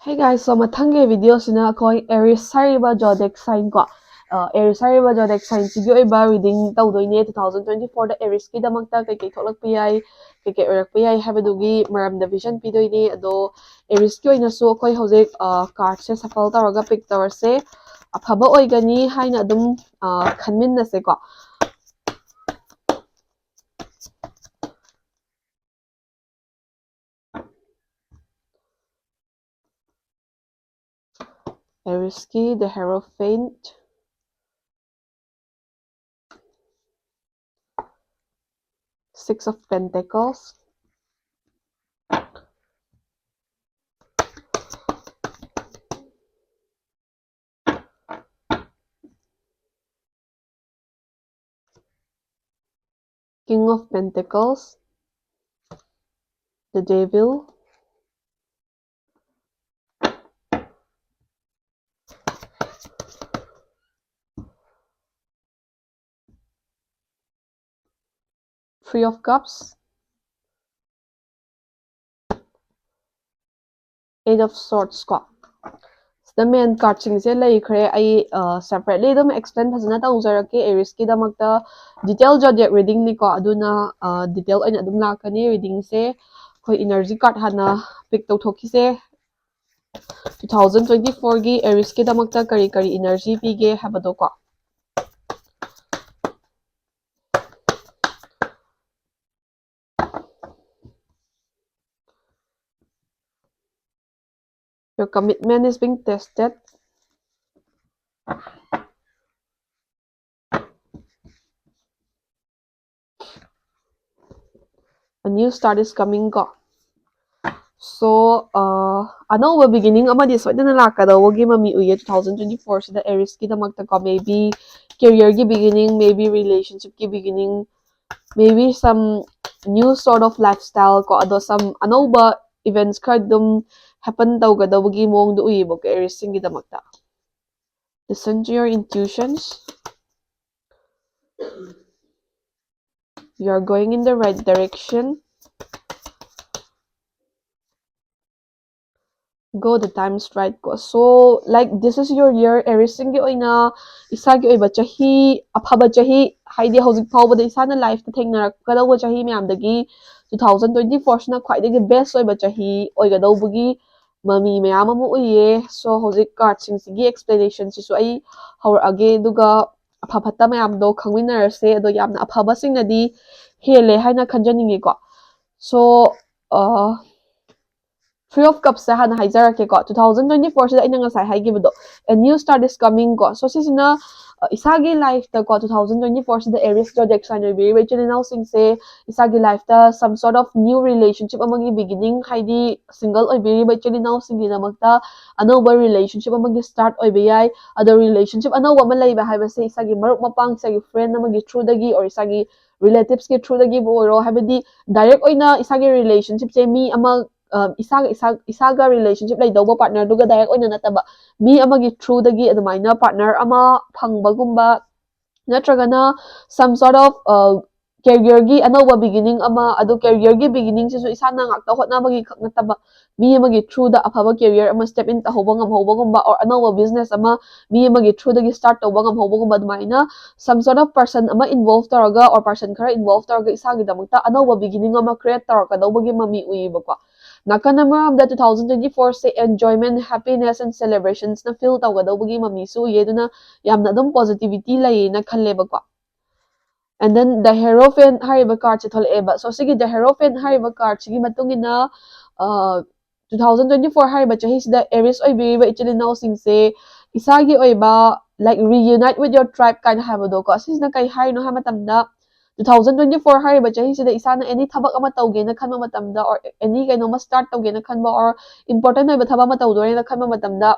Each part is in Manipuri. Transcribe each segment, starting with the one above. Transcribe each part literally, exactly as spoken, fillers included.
Hey guys, so ꯃꯊꯪꯒꯤ video ꯁꯤꯅ ꯑꯩꯈꯣꯏ Aries ꯍꯥꯏꯔꯤꯕ zodiac sign ꯀꯣ, ꯑ, Aries ꯍꯥꯏꯔꯤꯕ zodiac sign ꯁꯤꯒꯤ ꯑꯣꯏꯕ reading ꯇꯧꯗꯣꯏꯅꯦ꯫ Two thousand twenty four ꯗ Aries ꯀꯤꯗꯃꯛꯇ ꯀꯩꯀꯩ ꯊꯣꯛꯂꯛꯄ ꯌꯥꯏ, ꯀꯩꯀꯩ ꯑꯣꯏꯔꯛꯄ ꯌꯥꯏ ꯍꯥꯏꯕꯗꯨꯒꯤ ꯃꯔꯝꯗ vision ꯄꯤꯗꯣꯏꯅꯦ꯫ ꯑꯗꯣ Aries ꯀꯤ ꯑꯣꯏꯅꯁꯨ ꯑꯩꯈꯣꯏ ꯍꯧꯖꯤꯛ, ꯑ, card ꯁꯦ shuffle ꯇꯧꯔꯒ pick ꯇꯧꯔꯁꯦ꯫ ꯑꯐꯕ ꯑꯣꯏꯒꯅꯤ ꯍꯥꯏꯅ ꯑꯗꯨꯝ, ꯑ, ꯈꯟꯃꯤꯟꯅꯁꯦꯀꯣ꯫ Aries ꯀꯤ the Hierophant, Six of Pentacles, King of Pentacles, the Devil, Three of Cups, Eight of Swords ꯀꯣ꯫ ꯁꯤꯗ main card ꯁꯤꯡꯁꯦ ꯂꯩꯈ꯭ꯔꯦ꯫ ꯑꯩ, ꯑ, separately ꯑꯗꯨꯝ explain ꯐꯖꯅ ꯇꯧꯖꯔꯛꯀꯦ꯫ Aries ꯀꯤꯗꯃꯛꯇ detail zodiac reading ꯅꯤꯀꯣ, ꯑꯗꯨꯅ, ꯑ, detail ꯑꯣꯏꯅ ꯑꯗꯨꯝ ꯂꯥꯛꯀꯅꯤ reading ꯁꯦ꯫ ꯑꯩꯈꯣꯏ energy card ꯍꯥꯟꯅ pick ꯇꯧꯊꯣꯛꯈꯤꯁꯦ꯫ Two thousand twenty four ꯒꯤ Aries ꯀꯤꯗꯃꯛꯇ ꯀꯔꯤ ꯀꯔꯤ energy ꯄꯤꯒꯦ ꯍꯥꯏꯕꯗꯣ ꯀꯣ꯫ Your commitment is being tested. A new start is coming ꯀꯣ꯫ So, ꯑ, ꯑꯅꯧꯕ beginning ꯑꯃꯗꯤ ꯁꯣꯏꯗꯅ ꯂꯥꯛꯀꯗꯧꯕꯒꯤ ꯃꯃꯤ ꯎꯏꯌꯦ two thousand twenty four ꯁꯤꯗ Aries ꯀꯤꯗꯃꯛꯇꯀꯣ꯫ Maybe career ꯒꯤ beginning, maybe relationship ꯀꯤ beginning, maybe some new sort of lifestyle ꯀꯣ꯫ ꯑꯗꯣ some ꯑꯅꯧꯕ events ꯈꯔ ꯑꯗꯨꯝ happen ꯇꯧꯒꯗꯧꯕꯒꯤ ꯃꯑꯣꯡꯗ ꯎꯏꯌꯦꯕꯀꯣ Aries ꯁꯤꯡꯒꯤꯗꯃꯛꯇ꯫ Listen to your intuitions. You are going in the right direction. Go, the time is right ꯀꯣ꯫ So, like, this is your year, Aries ꯁꯤꯡꯒꯤ ꯑꯣꯏꯅ ꯏꯁꯥꯒꯤ ꯑꯣꯏꯕ ꯆꯍꯤ, ꯑꯐꯕ ꯆꯍꯤ, ꯍꯥꯏꯗꯤ ꯍꯧꯖꯤꯛ ꯐꯥꯎꯕꯗ ꯏꯁꯥꯅ ꯂꯥꯏꯐꯇ ꯊꯦꯡꯅꯔꯛꯀꯗꯧꯕ ꯆꯍꯤ ꯃꯌꯥꯝꯗꯒꯤ two thousand twenty four ꯁꯤꯅ ꯈ꯭ꯋꯥꯏꯗꯒꯤ ꯕꯦꯁ ꯑꯣꯏꯕ ꯆꯍꯤ ꯑꯣꯏꯒꯗꯧꯕꯒꯤ ꯃꯃꯤ ꯃꯌꯥꯝ ꯑꯃ ꯎꯏꯌꯦ꯫ So, ꯍꯧꯖꯤꯛ ꯀꯥꯔꯠꯁꯤꯡꯁꯤꯒꯤ ꯑꯦꯛꯁꯄ꯭ꯂꯦꯅꯦꯁꯟꯁꯤꯁꯨ ꯑꯩ ꯍꯧꯔꯛꯑꯒꯦ, ꯑꯗꯨꯒ ꯑꯐ ꯐꯠꯇ ꯃꯌꯥꯝꯗꯣ ꯈꯪꯃꯤꯟꯅꯔꯁꯦ꯫ ꯑꯗꯣ ꯌꯥꯝꯅ ꯑꯐꯕꯁꯤꯡꯅꯗꯤ ꯍꯦꯜꯂꯦ ꯍꯥꯏꯅ ꯈꯟꯖꯅꯤꯡꯉꯤꯀꯣ꯫ So, uh, Three of Cupsꯁꯦ ꯍꯥꯟꯅ ꯍꯥꯏꯖꯔꯛꯀꯦꯀꯣ꯫ Two thousand twenty four ꯁꯤꯗ ꯑꯩꯅ ꯉꯁꯥꯏ ꯍꯥꯏꯈꯤꯕꯗꯣ, a new start is coming ꯀꯣ꯫ So, ꯁꯤꯁꯤꯅ, ꯑ, ꯏꯁꯥꯒꯤ ꯂꯥꯏꯐꯇꯀꯣ, two thousand twenty four ꯁꯤꯗ Aries zodiac sign ꯑꯣꯏꯕꯤꯔꯤꯕ ꯏꯆꯤꯜ ꯏꯅꯥꯎꯁꯤꯡꯁꯦ ꯏꯁꯥꯒꯤ ꯂꯥꯏꯐꯇ some sort of new relationship ꯑꯃꯒꯤ beginning, ꯍꯥꯏꯗꯤ ꯁꯤꯡꯒꯜ ꯑꯣꯏꯕꯤꯔꯤꯕ ꯏꯆꯤꯜ ꯏꯅꯥꯎꯁꯤꯡꯒꯤꯗꯃꯛꯇ ꯑꯅꯧꯕ ꯔꯤꯂꯦꯁꯟꯁꯤꯞ ꯑꯃꯒꯤ ꯁ꯭ꯇꯥꯔꯠ ꯑꯣꯏꯕ ꯌꯥꯏ꯫ ꯑꯗꯣ ꯔꯤꯂꯦꯁꯟꯁꯤꯞ ꯑꯅꯧꯕ ꯑꯃ ꯂꯩꯕ ꯍꯥꯏꯕꯁꯦ ꯏꯁꯥꯒꯤ ꯃꯔꯨꯞ ꯃꯄꯥꯡ, ꯏꯁꯥꯒꯤ ꯐ꯭ꯔꯦꯟ ꯑꯃꯒꯤ ꯊ꯭ꯔꯨꯗꯒꯤ, or ꯏꯁꯥꯒꯤ ꯔꯤꯂꯦꯇꯤꯞꯁꯀꯤ ꯊ꯭ꯔꯨꯗꯒꯤꯕꯨ ꯑꯣꯏꯔꯣ, ꯍꯥꯏꯕꯗꯤ ꯗꯥꯏꯔꯦꯛ ꯑꯣꯏꯅ ꯏꯁꯥꯒꯤ ꯔꯤꯂꯦꯁꯟꯁꯤꯞꯁꯦ ꯃꯤ ꯑꯃ, ꯑ, ꯏꯁꯥꯒ, ꯏꯁꯥ, ꯏꯁꯥꯒ ꯔꯤꯂꯦꯁꯟꯁꯤꯞ ꯂꯩꯗꯧꯕ ꯄꯥꯔꯠꯅꯔꯗꯨꯒ ꯗꯥꯏꯔꯦꯛ ꯑꯣꯏꯅ ꯅꯠꯇꯕ, ꯃꯤ ꯑꯃꯒꯤ ꯊ꯭ꯔꯨꯗꯒꯤ ꯑꯗꯨꯃꯥꯏꯅ ꯄꯥꯔꯠꯅꯔ ꯑꯃ ꯐꯪꯕꯒꯨꯝꯕ, ꯅꯠꯇ꯭ꯔꯒꯅ some sort of, ꯑ, ꯀꯦꯔꯤꯌꯔꯒꯤ ꯑꯅꯧꯕ ꯕꯤꯒꯤꯅꯤꯡ ꯑꯃ, ꯑꯗꯨ ꯀꯦꯔꯤꯌꯔꯒꯤ ꯕꯤꯒꯤꯅꯤꯡꯁꯤꯁꯨ ꯏꯁꯥꯅ ꯉꯥꯛꯇ ꯍꯣꯠꯅꯕꯒꯤ ꯈꯛ ꯅꯠꯇꯕ, ꯃꯤ ꯑꯃꯒꯤ ꯊ꯭ꯔꯨꯗ ꯑꯐꯕ ꯀꯦꯔꯤꯌꯔ ꯑꯃ ꯁ꯭ꯇꯦꯞ ꯏꯟ ꯇꯧꯍꯧꯕ ꯉꯝꯍꯧꯕꯒꯨꯝꯕ, or ꯑꯅꯧꯕ ꯕꯤꯖꯤꯅꯦꯁ ꯑꯃ ꯃꯤ ꯑꯃꯒꯤ ꯊ꯭ꯔꯨꯗꯒꯤ ꯁ꯭ꯇꯥꯔꯠ ꯇꯧꯕ ꯉꯝꯍꯧꯕꯒꯨꯝꯕ, ꯑꯗꯨꯃꯥꯏꯅ some sort of person ꯑꯃ ꯏꯟꯚꯣꯜꯚ ꯇꯧꯔꯒ, or person ꯈꯔ ꯏꯟꯚꯣꯜꯚ ꯇꯧꯔꯒ ꯏꯁꯥꯒꯤꯗꯃꯛꯇ ꯑꯅꯧꯕ ꯕꯤꯒꯤꯅꯤꯡ ꯑꯃ ꯀ꯭ꯔꯤꯌꯦꯠ ꯇꯧꯔꯛꯀꯗꯧꯕꯒꯤ ꯃꯃꯤ ꯎꯏꯌꯦꯕꯀꯣ꯫ ꯅꯥꯀꯟ ꯑꯃꯔꯣꯝꯗ two thousand twenty four say enjoyment, happiness and celebrations ꯅ fill ꯇꯧꯒꯗꯧꯕꯒꯤ ꯃꯃꯤꯁꯨ ꯎꯏꯌꯦ, ꯑꯗꯨꯅ ꯌꯥꯝꯅ ꯑꯗꯨꯝ ꯄꯣꯖꯤꯇꯤꯚꯤꯇꯤ ꯂꯩꯌꯦꯅ ꯈꯜꯂꯦꯕꯀꯣ꯫ And then the Hierophant ꯍꯥꯏꯔꯤꯕ ꯀꯥꯔꯠꯁꯦ ꯊꯣꯛꯂꯛꯑꯦꯕ꯫ So, ꯁꯤꯒꯤ the Hierophant ꯍꯥꯏꯔꯤꯕ ꯀꯥꯔꯠꯁꯤꯒꯤ ꯃꯇꯨꯡ ꯏꯟꯅ, ꯑ, two thousand twenty four ꯍꯥꯏꯔꯤꯕ ꯆꯍꯤꯁꯤꯗ Aries ꯑꯣꯏꯕꯤꯔꯤꯕ ꯏꯆꯤꯜ ꯏꯅꯥꯎꯁꯤꯡꯁꯦ ꯏꯁꯥꯒꯤ ꯑꯣꯏꯕ, like, reunite with your tribe ꯀꯥꯏꯅ ꯍꯥꯏꯕꯗꯣꯀꯣ, ꯁꯤꯁꯤꯅ ꯀꯩ ꯍꯥꯏꯔꯤꯅꯣ ꯍꯥꯏꯕ ꯃꯇꯝꯗ, two thousand twenty four ꯍꯥꯏꯔꯤꯕ ꯆꯍꯤꯁꯤꯗ ꯏꯁꯥꯅ any ꯊꯕꯛ ꯑꯃ ꯇꯧꯒꯦꯅ ꯈꯟꯕ ꯃꯇꯝꯗ, or any ꯀꯩꯅꯣꯝꯃ ꯁ꯭ꯇꯥꯔꯠ ꯇꯧꯒꯦꯅ ꯈꯟꯕ, or important ꯑꯣꯏꯕ ꯊꯕꯛ ꯑꯃ ꯇꯧꯗꯣꯔꯦꯅ ꯈꯟꯕ ꯃꯇꯝꯗ,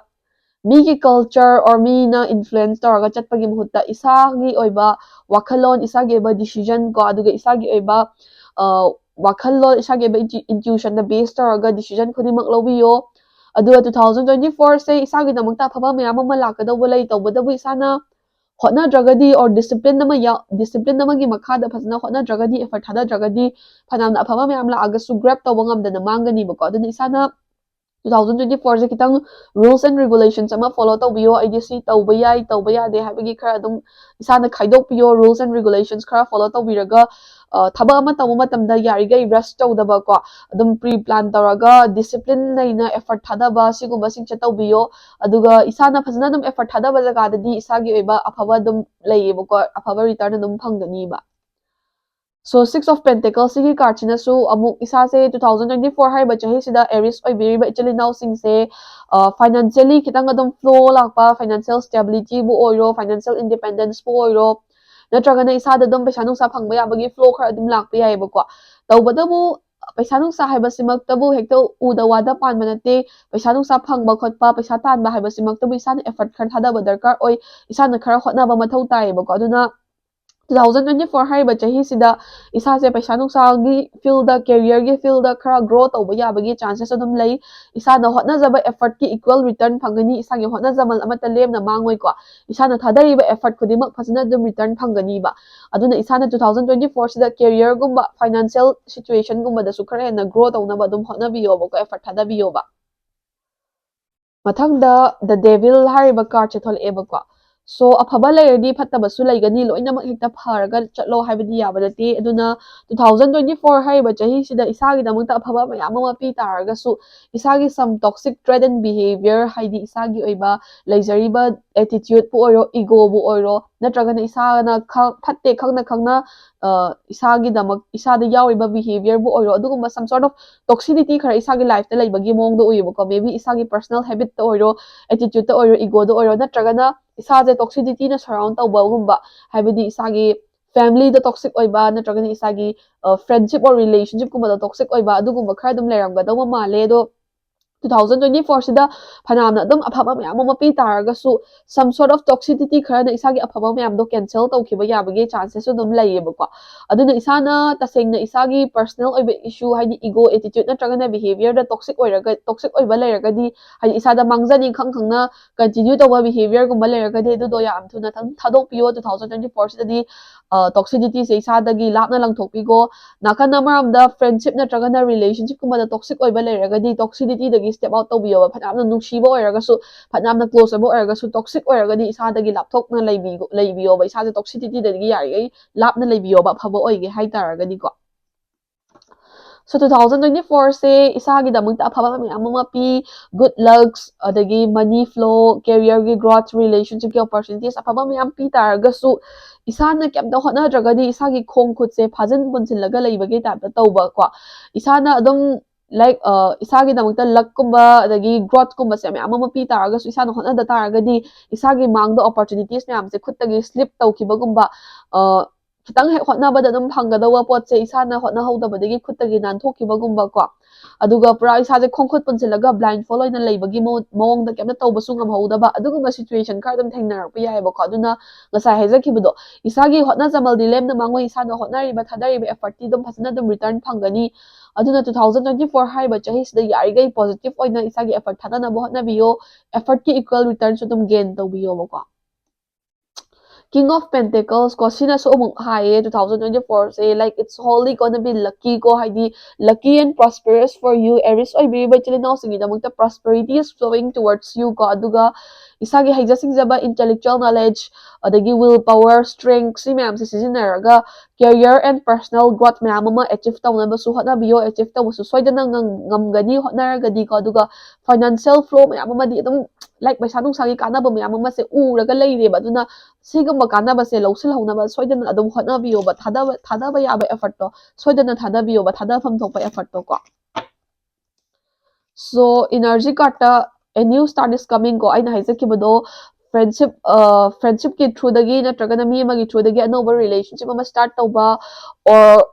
ꯃꯤꯒꯤ ꯀꯜꯆꯔ or ꯃꯤꯅ ꯏꯟꯐ꯭ꯂꯨꯌꯦꯟꯁ ꯇꯧꯔꯒ ꯆꯠꯄꯒꯤ ꯃꯍꯨꯠꯇ ꯏꯁꯥꯒꯤ ꯑꯣꯏꯕ ꯋꯥꯈꯜꯂꯣꯟ, ꯏꯁꯥꯒꯤ ꯑꯣꯏꯕ ꯗꯤꯁꯤꯖꯟ ꯀꯣ, ꯑꯗꯨꯒ ꯏꯁꯥꯒꯤ ꯑꯣꯏꯕ, ꯑ, ꯋꯥꯈꯜꯂꯣꯟ, ꯏꯁꯥꯒꯤ ꯑꯣꯏꯕ intuition ꯗ ꯕꯦꯁ ꯇꯧꯔꯒ ꯗꯤꯁꯤꯖꯟ ꯈꯨꯗꯤꯡꯃꯛ ꯂꯧꯕꯤꯌꯣ꯫ ꯑꯗꯨꯒ two thousand twenty four ꯁꯦ ꯏꯁꯥꯒꯤꯗꯃꯛꯇ ꯑꯐꯕ ꯃꯌꯥꯝ ꯑꯃ ꯂꯥꯛꯀꯗꯧꯕ ꯂꯩ, ꯇꯧꯕꯇꯕꯨ ꯏꯁꯥꯅ ꯍꯣꯠꯅꯗ꯭ꯔꯒꯗꯤ, or ꯗꯤꯁꯤꯄ꯭ꯂꯤꯟ ꯑꯃ ꯌꯥꯎ-, ꯗꯤꯁꯤꯄ꯭ꯂꯤꯟ ꯑꯃꯒꯤ ꯃꯈꯥꯗ ꯐꯖꯅ ꯍꯣꯠꯅꯗ꯭ꯔꯒꯗꯤ, ꯑꯦꯐꯔꯠ ꯊꯥꯗꯗ꯭ꯔꯒꯗꯤ, ꯐꯅꯌꯥꯝꯅ ꯑꯐꯕ ꯃꯌꯥꯝ ꯂꯥꯛꯑꯒꯁꯨ ꯒ꯭ꯔꯦꯞ ꯇꯧꯕ ꯉꯝꯗꯅ ꯃꯥꯡꯒꯅꯤꯕꯀꯣ꯫ ꯑꯗꯨꯅ ꯏꯁꯥꯅ two thousand twenty four ꯁꯦ ꯈꯤꯇꯪ rules and regulations ꯑꯃ follow ꯇꯧꯕꯤꯌꯣ꯫ ꯑꯩꯗꯤ ꯁꯤ ꯇꯧꯕ ꯌꯥꯏ, ꯇꯧꯕ ꯌꯥꯗꯦ ꯍꯥꯏꯕꯒꯤ ꯈꯔ ꯑꯗꯨꯝ ꯏꯁꯥꯅ ꯈꯥꯏꯗꯣꯛꯄꯤꯌꯣ꯫ Rules and regulations ꯈꯔ follow ꯇꯧꯕꯤꯔꯒ ꯑ, ꯊꯕꯛ ꯑꯃ ꯇꯧꯕ ꯃꯇꯝꯗ ꯌꯥꯔꯤꯈꯩ rush ꯇꯧꯗꯕꯀꯣ, ꯑꯗꯨꯝ pre plan ꯇꯧꯔꯒ discipline ꯂꯩꯅ effort ꯊꯥꯗꯕ, ꯁꯤꯒꯨꯝꯕꯁꯤꯡꯁꯦ ꯇꯧꯕꯤꯌꯣ꯫ ꯑꯗꯨꯒ ꯏꯁꯥꯅ ꯐꯖꯅ ꯑꯗꯨꯝ effort ꯊꯥꯗꯕ ꯖꯒꯥꯗꯗꯤ ꯏꯁꯥꯒꯤ ꯑꯣꯏꯕ ꯑꯐꯕ ꯑꯗꯨꯝ ꯂꯩꯌꯦꯕꯀꯣ, ꯑꯐꯕ return ꯑꯗꯨꯝ ꯐꯪꯒꯅꯤꯕ꯫ So, Six of Pentacles ꯁꯤꯒꯤ card ꯁꯤꯅꯁꯨ ꯑꯃꯨꯛ ꯏꯁꯥꯁꯦ two thousand twenty four ꯍꯥꯏꯔꯤꯕ ꯆꯍꯤꯁꯤꯗ Aries ꯑꯣꯏꯕꯤꯔꯤꯕ ꯏꯆꯤꯜ ꯏꯅꯥꯎꯁꯤꯡꯁꯦ, ꯑ, financially ꯈꯤꯇꯪ ꯑꯗꯨꯝ flow ꯂꯥꯛꯄ, financial stability ꯕꯨ ꯑꯣꯏꯔꯣ, financial independence ꯄꯨ ꯑꯣꯏꯔꯣ, ꯅꯠꯇ꯭ꯔꯒꯅ ꯏꯁꯥꯗ ꯑꯗꯨꯝ ꯄꯩꯁꯥ ꯅꯨꯡꯁꯥ ꯐꯪꯕ ꯌꯥꯕꯒꯤ flow ꯈꯔ ꯑꯗꯨꯝ ꯂꯥꯛꯄ ꯌꯥꯏꯑꯕꯀꯣ꯫ ꯇꯧꯕꯇꯕꯨ ꯄꯩꯁꯥ ꯅꯨꯡꯁꯥ ꯍꯥꯏꯕꯁꯤꯃꯛꯇꯕꯨ ꯍꯦꯛꯇ ꯎꯗ ꯋꯥꯗ ꯄꯥꯟꯕ ꯅꯠꯇꯦ꯫ ꯄꯩꯁꯥ ꯅꯨꯡꯁꯥ ꯐꯪꯕ ꯈꯣꯠꯄ, ꯄꯩꯁꯥ ꯇꯥꯟꯕ ꯍꯥꯏꯕꯁꯤꯃꯛꯇꯕꯨ ꯏꯁꯥꯅ effort ꯈꯔ ꯊꯥꯗꯕ ꯗꯔꯀꯥꯔ ꯑꯣꯏ꯫ ꯏꯁꯥꯅ ꯈꯔ ꯍꯣꯠꯅꯕ ꯃꯊꯧ ꯇꯥꯏꯌꯦꯕꯀꯣ꯫ ꯑꯗꯨꯅ two thousand twenty four ꯍꯥꯏꯔꯤꯕ ꯆꯍꯤꯁꯤꯗ ꯏꯁꯥꯁꯦ ꯄꯩꯁꯥ ꯅꯨꯡꯁꯥꯒꯤ field ꯗ, career ꯒꯤ field ꯗ ꯈꯔ grow ꯇꯧꯕ ꯌꯥꯕꯒꯤ chances ꯑꯗꯨꯝ ꯂꯩ꯫ ꯏꯁꯥꯅ ꯍꯣꯠꯅꯖꯕ effort ꯀꯤ equal return ꯐꯪꯒꯅꯤ꯫ ꯏꯁꯥꯒꯤ ꯍꯣꯠꯅꯖꯃꯜ ꯑꯃꯠꯇ ꯂꯦꯝꯅ ꯃꯥꯡꯉꯣꯏꯀꯣ꯫ ꯏꯁꯥꯅ ꯊꯥꯗꯔꯤꯕ effort ꯈꯨꯗꯤꯡꯃꯛ ꯐꯖꯅ ꯑꯗꯨꯝ return ꯐꯪꯒꯅꯤꯕ꯫ ꯑꯗꯨꯅ ꯏꯁꯥꯅ two thousand twenty four ꯁꯤꯗ career ꯒꯨꯝꯕ, financial situation ꯒꯨꯝꯕꯗꯁꯨ ꯈꯔ ꯍꯦꯟꯅ grow ꯇꯧꯅꯕ ꯑꯗꯨꯝ ꯍꯣꯠꯅꯕꯤꯌꯣꯕꯀꯣ, effort ꯊꯥꯗꯕꯤꯌꯣꯕ꯫ ꯃꯊꯪꯗ The Devil ꯍꯥꯏꯔꯤꯕ card ꯁꯦ ꯊꯣꯛꯂꯛꯑꯦꯕꯀꯣ꯫ So, ꯑꯐꯕ ꯂꯩꯔꯗꯤ ꯐꯠꯇꯕꯁꯨ ꯂꯩꯒꯅꯤ, ꯂꯣꯏꯅꯃꯛ ꯍꯦꯛꯇ ꯐꯔꯒ ꯆꯠꯂꯣ ꯍꯥꯏꯕꯗꯤ ꯌꯥꯕ ꯅꯠꯇꯦ꯫ ꯑꯗꯨꯅ two thousand twenty four ꯍꯥꯏꯔꯤꯕ ꯆꯍꯤꯁꯤꯗ ꯏꯁꯥꯒꯤꯗꯃꯛꯇ ꯑꯐꯕ ꯃꯌꯥꯝ ꯑꯃ ꯄꯤ ꯇꯥꯔꯒꯁꯨ, ꯏꯁꯥꯒꯤ some toxic trait and behavior, ꯍꯥꯏꯗꯤ ꯏꯁꯥꯒꯤ ꯑꯣꯏꯕ ꯂꯩꯖꯔꯤꯕ attitude ꯄꯨ ꯑꯣꯏꯔꯣ, ego ꯕꯨ ꯑꯣꯏꯔꯣ, ꯅꯠꯇ꯭ꯔꯒꯅ ꯏꯁꯥꯅ ꯈ-, ꯐꯠꯇꯦ ꯈꯪꯅ ꯈꯪꯅ, ꯑ, ꯏꯁꯥꯒꯤꯗꯃꯛ, ꯏꯁꯥꯗ ꯌꯥꯎꯔꯤꯕ behavior ꯕꯨ ꯑꯣꯏꯔꯣ, ꯑꯗꯨꯒꯨꯝꯕ some sort of toxicity ꯈꯔ ꯏꯁꯥꯒꯤ life ꯇ ꯂꯩꯕꯒꯤ ꯃꯑꯣꯡꯗ ꯎꯏꯌꯦꯕꯀꯣ꯫ Maybe ꯏꯁꯥꯒꯤ personal habit ꯇ ꯑꯣꯏꯔꯣ, attitude ꯇ ꯑꯣꯏꯔꯣ, ego ꯗ ꯑꯣꯏꯔꯣ, ꯅꯠꯇ꯭ꯔꯒꯅ ꯏꯁꯥꯁꯦ toxicity ꯅ surround ꯇꯧꯕꯒꯨꯝꯕ, ꯍꯥꯏꯕꯗꯤ ꯏꯁꯥꯒꯤ family ꯗ toxic ꯑꯣꯏꯕ, ꯅꯠꯇ꯭ꯔꯒꯅ ꯏꯁꯥꯒꯤ, ꯑ, friendship or relationship ꯀꯨꯝꯕꯗ toxic ꯑꯣꯏꯕ, ꯑꯗꯨꯒꯨꯝꯕ ꯈꯔ ꯑꯗꯨꯝ ꯂꯩꯔꯝꯒꯗꯧꯕ ꯃꯥꯜꯂꯦ꯫ ꯑꯗꯣ two thousand twenty four ꯁꯤꯗ ꯐꯅꯌꯥꯝꯅ ꯑꯗꯨꯝ ꯑꯐꯕ ꯃꯌꯥꯝ ꯑꯃ ꯄꯤ ꯇꯥꯔꯒꯁꯨ, some sort of toxicity ꯈꯔꯅ ꯏꯁꯥꯒꯤ ꯑꯐꯕ ꯃꯌꯥꯝꯗꯣ cancel ꯇꯧꯈꯤꯕ ꯌꯥꯕꯒꯤ chances ꯁꯨ ꯑꯗꯨꯝ ꯂꯩꯌꯦꯕꯀꯣ꯫ ꯑꯗꯨꯅ ꯏꯁꯥꯅ ꯇꯁꯦꯡꯅ ꯏꯁꯥꯒꯤ personal ꯑꯣꯏꯕ issue, ꯍꯥꯏꯗꯤ ego, attitude ꯅꯠꯇ꯭ꯔꯒꯅ behavior ꯗ toxic ꯑꯣꯏꯔꯒ, toxic ꯑꯣꯏꯕ ꯂꯩꯔꯒꯗꯤ, ꯍꯥꯏꯗꯤ ꯏꯁꯥꯗ ꯃꯥꯡꯖꯅꯤ ꯈꯪ ꯈꯪꯅ continue ꯇꯧꯕ behavior ꯒꯨꯝꯕ ꯂꯩꯔꯒꯗꯤ, ꯑꯗꯨꯗꯣ ꯌꯥꯝ ꯊꯨꯅ ꯊꯝ-, ꯊꯥꯗꯣꯛꯄꯤꯌꯣ꯫ two thousand twenty four ꯁꯤꯗꯗꯤ, ꯑ, toxicity ꯁꯦ ꯏꯁꯥꯗꯒꯤ ꯂꯥꯞꯅ ꯂꯪꯊꯣꯛꯄꯤꯈꯣ꯫ ꯅꯥꯀꯟ ꯑꯃꯔꯣꯝꯗ friendship ꯅꯠꯇ꯭ꯔꯒꯅ relationship ꯀꯨꯝꯕꯗ toxic ꯑꯣꯏꯕ ꯂꯩꯔꯒꯗꯤ, toxicity ꯗꯒꯤ step out ꯇꯧꯕꯤꯌꯣꯕ꯫ ꯐꯅꯌꯥꯝꯅ ꯅꯨꯡꯁꯤꯕ ꯑꯣꯏꯔꯒꯁꯨ, ꯐꯅꯌꯥꯝꯅ close ꯑꯣꯏꯕ ꯑꯣꯏꯔꯒꯁꯨ, toxic ꯑꯣꯏꯔꯒꯗꯤ ꯏꯁꯥꯗꯒꯤ ꯂꯥꯞꯊꯣꯛꯅ ꯂꯩꯕꯤ-, ꯂꯩꯕꯤꯌꯣꯕ꯫ ꯏꯁꯥꯁꯦ toxicityꯗꯒꯤ ꯌꯥꯔꯤꯈꯩ ꯂꯥꯞꯅ ꯂꯩꯕꯤꯌꯣꯕ, ꯑꯐꯕ ꯑꯣꯏꯒꯦ ꯍꯥꯏꯇꯥꯔꯒꯗꯤꯀꯣ꯫ So two thousand twenty fourꯁꯦ ꯏꯁꯥꯒꯤꯗꯃꯛꯇ ꯑꯐꯕ ꯃꯌꯥꯝ ꯑꯃ ꯄꯤ, good lucks, ꯑꯗꯒꯤ money flow, careerꯒꯤ growth, relationshipꯀꯤ opportunities ꯑꯐꯕ ꯃꯌꯥꯝ ꯄꯤ ꯇꯥꯔꯒꯁꯨ, ꯏꯁꯥꯅ ꯀꯩꯝꯇ ꯍꯣꯠꯅꯗ꯭ꯔꯒꯗꯤ ꯏꯁꯥꯒꯤ ꯈꯣꯡ ꯈꯨꯠꯁꯦ ꯐꯥꯖꯤꯟ ꯄꯨꯟꯁꯤꯜꯂꯒ ꯂꯩꯕꯒꯤ typeꯇ ꯇꯧꯕꯀꯣ꯫ ꯏꯁꯥꯅ ꯑꯗꯨꯝ, like, ꯑ, ꯏꯁꯥꯒꯤꯗꯃꯛꯇ luckꯀꯨꯝꯕ ꯑꯗꯒꯤ growthꯀꯨꯝꯕꯁꯦ ꯃꯌꯥꯝ ꯑꯃ ꯄꯤ ꯇꯥꯔꯒꯁꯨ, ꯏꯁꯥꯅ ꯍꯣꯠꯅꯗ ꯇꯥꯔꯒꯗꯤ ꯏꯁꯥꯒꯤ ꯃꯥꯡꯗ opportunities ꯃꯌꯥꯝꯁꯦ ꯈꯨꯠꯇꯒꯤ slip ꯇꯧꯈꯤꯕꯒꯨꯝꯕ, ꯑ, ꯈꯤꯇꯪ ꯍꯦꯛ ꯍꯣꯠꯅꯕꯗ ꯑꯗꯨꯝ ꯐꯪꯒꯗꯧꯕ ꯄꯣꯠꯁꯦ ꯏꯁꯥꯅ ꯍꯣꯠꯅꯍꯧꯗꯕꯗꯒꯤ ꯈꯨꯠꯇꯒꯤ ꯅꯥꯟꯊꯣꯛꯈꯤꯕꯒꯨꯝꯕꯀꯣ, ꯑꯗꯨꯒ ꯄꯨꯔꯥ ꯏꯁꯥꯁꯦ ꯈꯣꯡꯈꯨꯠ ꯄꯨꯟꯁꯤꯜꯂꯒ blindfold ꯑꯣꯏꯅ ꯂꯩꯕꯒꯤ ꯃꯑꯣ-, ꯃꯑꯣꯡꯗ ꯀꯩꯝꯇ ꯇꯧꯕꯁꯨ ꯉꯝꯍꯧꯗꯕ, ꯑꯗꯨꯒꯨꯝꯕ situation ꯈꯔ ꯑꯗꯨꯝ ꯊꯦꯡꯅꯔꯛꯄ ꯌꯥꯏꯑꯕꯀꯣ꯫ ꯑꯗꯨꯅ ꯉꯁꯥꯏ ꯍꯥꯏꯖꯈꯤꯕꯗꯣ, ꯏꯁꯥꯒꯤ ꯍꯣꯠꯅꯖꯃꯜꯗꯤ ꯂꯦꯝꯅ ꯃꯥꯡꯉꯣꯏ, ꯏꯁꯥꯅ ꯍꯣꯠꯅꯔꯤꯕ, ꯊꯥꯗꯔꯤꯕ effortꯇꯤ ꯑꯗꯨꯝ ꯐꯖꯅ ꯑꯗꯨꯝ return ꯐꯪꯒꯅꯤ꯫ ꯑꯗꯨꯅ two thousand twenty four ꯍꯥꯏꯔꯤꯕ ꯆꯍꯤꯁꯤꯗ ꯌꯥꯔꯤꯈꯩ positive ꯑꯣꯏꯅ ꯏꯁꯥꯒꯤ effort ꯊꯥꯗꯅꯕ ꯍꯣꯠꯅꯕꯤꯌꯣ, effortꯀꯤ equal returnꯁꯨ ꯑꯗꯨꯝ gain ꯇꯧꯕꯤꯌꯣꯕꯀꯣ꯫ King of Pentacles ꯀꯣ, ꯁꯤꯅꯁꯨ ꯑꯃꯨꯛ ꯍꯥꯏꯌꯦ, two thousand twenty fourꯁꯦ, like, it's wholly gonna be lucky ꯀꯣ, ꯍꯥꯏꯗꯤ lucky and prosperous for you, Aries ꯑꯣꯏꯕꯤꯔꯤꯕ ꯏꯆꯤꯜ ꯏꯅꯥꯎꯁꯤꯡꯒꯤꯗꯃꯛꯇ prosperity is flowing towards you ꯀꯣ, ꯑꯗꯨꯒ ꯏꯁꯥꯒꯤ ꯍꯩꯖ ꯁꯤꯡꯖꯕ, intellectual knowledge, ꯑꯗꯒꯤ will power, strength, ꯁꯤ ꯃꯌꯥꯝꯁꯦ ꯁꯤꯖꯤꯟꯅꯔꯒ career and personal growth ꯃꯌꯥꯝ ꯑꯃ achieve ꯇꯧꯅꯕꯁꯨ ꯍꯣꯠꯅꯕꯤꯌꯣ꯫ Achieve ꯇꯧꯕꯁꯨ ꯁꯣꯏꯗꯅ ꯉꯝ-, ꯉꯝꯒꯅꯤ ꯍꯣꯠꯅꯔꯒꯗꯤꯀꯣ, ꯑꯗꯨꯒ financial flow ꯃꯌꯥꯝ ꯑꯃꯗꯤ ꯑꯗꯨꯝ, like, ꯄꯩꯁꯥ ꯅꯨꯡꯁꯥꯒꯤ ꯀꯥꯟꯅꯕ ꯃꯌꯥꯝ ꯑꯃꯁꯦ ꯎꯔꯒ ꯂꯩꯔꯦꯕ꯫ ꯑꯗꯨꯅ ꯁꯤꯒꯨꯝꯕ ꯀꯥꯟꯅꯕꯁꯦ ꯂꯧꯁꯤꯜꯍꯧꯅꯕ ꯁꯣꯏꯗꯅ ꯑꯗꯨꯝ ꯍꯣꯠꯅꯕꯤꯌꯣꯕ꯫ ꯊꯥꯗꯕ, ꯊꯥꯗꯕ ꯌꯥꯕ effortꯇꯣ ꯁꯣꯏꯗꯅ ꯊꯥꯗꯕꯤꯌꯣꯕ, ꯊꯥꯗꯐꯝ ꯊꯣꯛꯄ effortꯇꯣ ꯀꯣ꯫ So energy cardꯇ a new start is coming ꯀꯣ, ꯑꯩꯅ ꯍꯥꯏꯖꯈꯤꯕꯗꯣ, friendship, friendshipꯀꯤ throughꯗꯒꯤ ꯅꯠꯇ꯭ꯔꯒꯅ ꯃꯤ ꯑꯃꯒꯤ throughꯗꯒꯤ ꯑꯅꯧꯕ relationship ꯑꯃ start ꯇꯧꯕ, or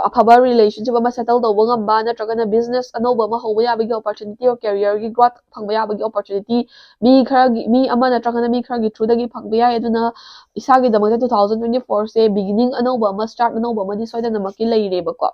ꯑꯐꯕ relationship ꯑꯃ settle ꯇꯧꯕ ꯉꯝꯕ, ꯅꯠꯇ꯭ꯔꯒꯅ business ꯑꯅꯧꯕ ꯑꯃ ꯍꯧꯕ ꯌꯥꯕꯒꯤ opportunity, or careerꯒꯤ growth ꯐꯪꯕ ꯌꯥꯕꯒꯤ opportunity ꯃꯤ ꯈꯔꯒꯤ, ꯃꯤ ꯑꯃ ꯅꯠꯇ꯭ꯔꯒꯅ ꯃꯤ ꯈꯔꯒꯤ throughꯗꯒꯤ ꯐꯪꯕ ꯌꯥꯏ꯫ ꯑꯗꯨꯅ ꯏꯁꯥꯒꯤꯗꯃꯛꯇ two thousand twenty fourꯁꯦ beginning ꯑꯅꯧꯕ ꯑꯃ, start ꯑꯅꯧꯕ ꯑꯃꯗꯤ ꯁꯣꯏꯗꯅꯃꯛꯀꯤ ꯂꯩꯔꯦꯕꯀꯣ꯫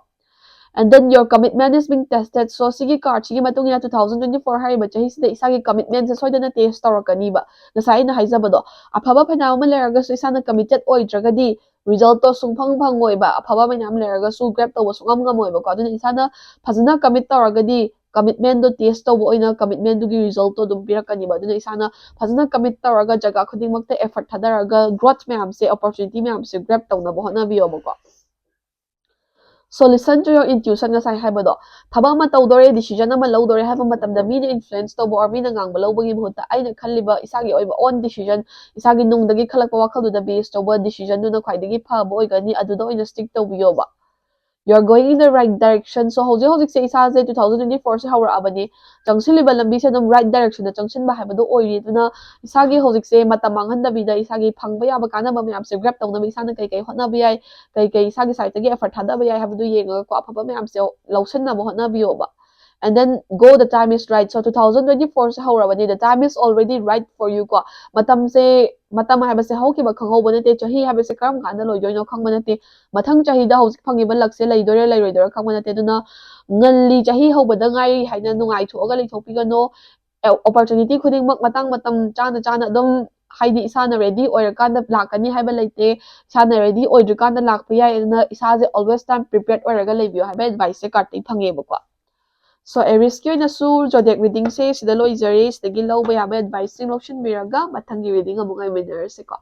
And then your commitment is being tested. So ꯁꯤꯒꯤ cardꯁꯤꯒꯤ ꯃꯇꯨꯡ ꯏꯟꯅ two thousand twenty four ꯍꯥꯏꯔꯤꯕ ꯆꯍꯤꯁꯤꯗ ꯏꯁꯥꯒꯤ commitmentꯁꯦ ꯁꯣꯏꯗꯅ test ꯇꯧꯔꯛꯀꯅꯤꯕ꯫ ꯉꯁꯥꯏ ꯑꯩꯅ ꯍꯥꯏꯖꯕꯗꯣ, ꯑꯐꯕ ꯐꯅꯌꯥꯝ ꯑꯃ ꯂꯩꯔꯒꯁꯨ ꯏꯁꯥꯅ committed ꯑꯣꯏꯗ꯭ꯔꯒꯗꯤ resultꯇꯣ ꯁꯨꯡꯐꯪ ꯐꯪꯉꯣꯏꯕ꯫ ꯑꯐꯕ ꯃꯌꯥꯝ ꯂꯩꯔꯒꯁꯨ grab ꯇꯧꯕ ꯁꯨꯡꯉꯝ ꯉꯝꯃꯣꯏꯕꯀꯣ꯫ ꯑꯗꯨꯅ ꯏꯁꯥꯅ ꯐꯖꯅ commit ꯇꯧꯔꯒꯗꯤ commitment ꯗꯣ test ꯇꯧꯕ ꯑꯣꯏꯅ commitment ꯇꯨꯒꯤ result ꯇꯣ ꯑꯗꯨꯝ ꯄꯤꯔꯛꯀꯅꯤꯕ꯫ ꯑꯗꯨꯅ ꯏꯁꯥꯅ ꯐꯖꯅ commit ꯇꯧꯔꯒ ꯖꯒꯥ ꯈꯨꯗꯤꯡꯃꯛꯇ effort ꯊꯥꯗꯔꯒ growth ꯃꯌꯥꯝꯁꯦ, opportunity ꯃꯌꯥꯝꯁꯦ grab ꯇꯧꯅꯕ ꯍꯣꯠꯅꯕꯤꯌꯣꯕꯀꯣ꯫ So listen to your intuition, ꯉꯁꯥꯏ ꯍꯥꯏꯕꯗꯣ, ꯊꯕꯛ ꯑꯃ ꯇꯧꯗꯣꯔꯦ, decision ꯑꯃ ꯂꯧꯗꯣꯔꯦ ꯍꯥꯏꯕ ꯃꯇꯝꯗ ꯃꯤꯅ influence ꯇꯧꯕ or ꯃꯤꯅ ꯉꯥꯡꯕ ꯂꯧꯕꯒꯤ ꯃꯍꯨꯠꯇ ꯑꯩꯅ ꯈꯜꯂꯤꯕ ꯏꯁꯥꯒꯤ ꯑꯣꯏꯕ own decision, ꯏꯁꯥꯒꯤ ꯅꯨꯡꯗꯒꯤ ꯈꯜꯂꯛꯄ ꯋꯥꯈꯜꯗꯨꯗ base ꯇꯧꯕ decision ꯗꯨꯅ ꯈ꯭ꯋꯥꯏꯗꯒꯤ ꯐꯕ ꯑꯣꯏꯒꯅꯤ, ꯑꯗꯨꯗ ꯑꯣꯏꯅ stick ꯇꯧꯕꯤꯌꯣꯕ꯫ You are going in the right direction. So ꯍꯧꯖꯤꯛ ꯍꯧꯖꯤꯛꯁꯦ ꯏꯁꯥꯁꯦ two thousand twenty four ꯁꯦ ꯍꯧꯔꯛꯑꯕꯅꯤ, ꯆꯪꯁꯤꯜꯂꯤꯕ ꯂꯝꯕꯤꯁꯦ ꯑꯗꯨꯝ right direction ꯗ ꯆꯪꯁꯤꯟꯕ ꯍꯥꯏꯕꯗꯣ ꯑꯣꯏꯔꯤ꯫ ꯑꯗꯨꯅ ꯏꯁꯥꯒꯤ ꯍꯧꯖꯤꯛꯁꯦ ꯃꯇꯝ ꯃꯥꯡꯍꯟꯗꯕꯤꯗ ꯏꯁꯥꯒꯤ ꯐꯪꯕ ꯌꯥꯕ ꯀꯥꯟꯅꯕ ꯃꯌꯥꯝꯁꯦ grab ꯇꯧꯅꯕ ꯏꯁꯥꯅ ꯀꯩ ꯀꯩ ꯍꯣꯠꯅꯕ ꯌꯥꯏ, ꯀꯩ ꯀꯩ ꯏꯁꯥꯒꯤ side ꯇꯒꯤ effort ꯊꯥꯗꯕ ꯌꯥꯏ ꯍꯥꯏꯕꯗꯨ ꯌꯦꯡꯉꯒꯀꯣ, ꯑꯐꯕ ꯃꯌꯥꯝꯁꯦ ꯂꯧꯁꯤꯟꯅꯕ ꯍꯣꯠꯅꯕꯤꯌꯣꯕ꯫ And then go, the time is right. So two thousand twenty four say ꯍꯧꯔꯕꯅꯤ, the time is already right for you ꯀꯣ꯫ ꯃꯇꯝꯁꯦ, ꯃꯇꯝ ꯍꯥꯏꯕꯁꯦ ꯍꯧꯈꯤꯕ ꯈꯪꯍꯧꯕ ꯅꯠꯇꯦ, ꯆꯍꯤ ꯍꯥꯏꯕꯁꯦ ꯀꯔꯝ ꯀꯥꯟꯗ ꯂꯣꯏꯗꯣꯏꯅꯣ ꯈꯪꯕ ꯅꯠꯇꯦ, ꯃꯊꯪ ꯆꯍꯤꯗ ꯍꯧꯖꯤꯛ ꯐꯪꯉꯤꯕ luck ꯁꯦ ꯂꯩꯗꯣꯏꯔꯥ ꯂꯩꯔꯣꯏꯗꯣꯏꯔꯥ ꯈꯪꯕ ꯅꯠꯇꯦ꯫ ꯑꯗꯨꯅ ꯉꯜꯂꯤ, ꯆꯍꯤ ꯍꯧꯕꯗ ꯉꯥꯏꯔꯤ ꯍꯥꯏꯅ ꯅꯨꯡꯉꯥꯏꯊꯣꯛꯑꯒ ꯂꯩꯊꯣꯛꯄꯤꯒꯅꯣ꯫ ꯑꯦ, opportunity ꯈꯨꯗꯤꯡꯃꯛ ꯃꯇꯥꯡ ꯃꯇꯝ ꯆꯥꯅ ꯆꯥꯅ ꯑꯗꯨꯝ, ꯍꯥꯏꯗꯤ ꯏꯁꯥꯅ ready ꯑꯣꯏꯔꯀꯥꯟꯗ ꯂꯥꯛꯀꯅꯤ ꯍꯥꯏꯕ ꯂꯩꯇꯦ, ꯏꯁꯥꯅ ready ꯑꯣꯏꯗ꯭ꯔꯤꯀꯥꯟꯗ ꯂꯥꯛꯄ ꯌꯥꯏ꯫ ꯑꯗꯨꯅ ꯏꯁꯥꯁꯦ always time prepared ꯑꯣꯏꯔꯒ ꯂꯩꯕꯤꯌꯣ ꯍꯥꯏꯕ advice ꯁꯦ card ꯇꯒꯤ ꯐꯪꯉꯦꯕꯀꯣ꯫ So Aries ꯀꯤ ꯑꯣꯏꯅꯁꯨ zodiac reading ꯁꯦ ꯁꯤꯗ ꯂꯣꯏꯖꯔꯦ꯫ ꯁꯤꯗꯒꯤ ꯂꯧꯕ ꯌꯥꯕ advice ꯁꯤꯡ ꯂꯧꯁꯤꯟꯕꯤꯔꯒ ꯃꯊꯪꯒꯤ reading ꯑꯃꯨꯛ ꯉꯥꯏꯃꯤꯟꯅꯔꯁꯤꯀꯣ꯫